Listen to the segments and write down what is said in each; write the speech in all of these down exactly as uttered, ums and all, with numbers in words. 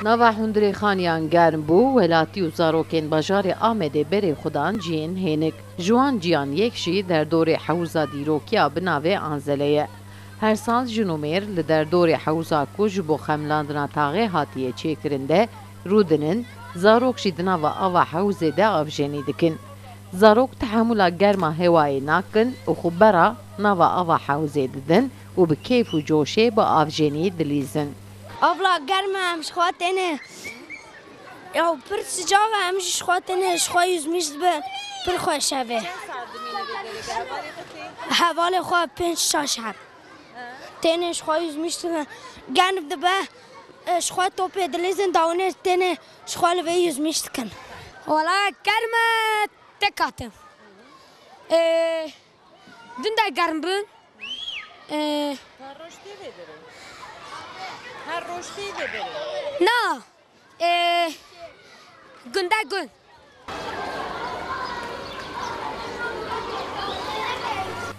Nava hundirê Xaniyan germ bû, welatî û zarokên bajarê Amedê berê xwe dan cihên hênik. Ji wan ciyan yek jî derdorê hewza dîrokiya bi navê Anzele ye. Her sal jin û mêr li derdorê hewza ku ji bo xemlandina taxê hatiye çêkirin de rûdinin, zarok jî di nava ava hewzê de avjenî dikin. Zarok tehemûla germa hewayê nakin û xwe bera nava ava hewzê didin û bi keyf û coşê bi avjenî dilîzin. Avla germ e, em ji xwe têne. Ya pir sicav e, em jî ji xwe têne, ji xwe yüzmüş dibin. Pir xweş e vê. Hevalê xwe pênc şaş heb. Têne ji xwe yüzmüş dibin. Germ dibe, e, ji xwe topê dilîzin, dawine têne ji xwe li vê yüzmüş dikin. Wala germ e, tek hatim. E, dün de germ bûn. E, Her roj tê vê derê. Her roj tê vê derê. Na. E, günde gün.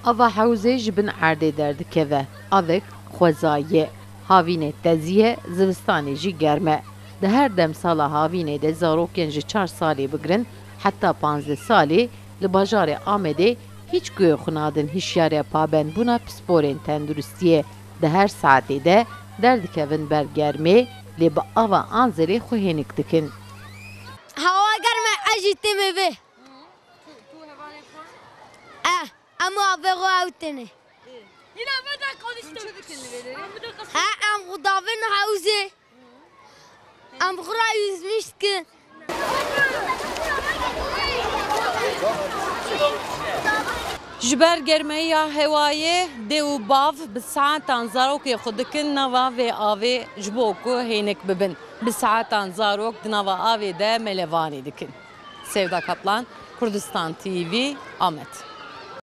Ava hewzê ji bin erdê derdikeve. Avek xweza ye. Havînê tezî ye, zivistanê jî germ e. Di her demsala havînê de zarokên ji çar salî bigirin heta panzdeh salî li bajarê Amedê hîç guhê xwe nadin hişyariya pabendbûna pisporên tenduristiyê. Di her saetê de derdikevin ber germê, lê bi ava Anzelê xwe hênik dikin. Hewa germ e, ez jî têmê vê. Tu, tu hevalê xwe? Eh, em û avê xwe ew têne. Yine ben de konuştum. Çi dikin li vê derê? He, em xwe davin hewzê. Em xwe re yüzmüş dikin. Ji ber germeyiya hewayê dê û bav bi saetan zarokê xwe dikin nava vê avê ji bo ku hênik bibin. Bi saetan zarok di nava avê de melevanî dikin. Sevda Kaplan, Kurdistan T V, Amed.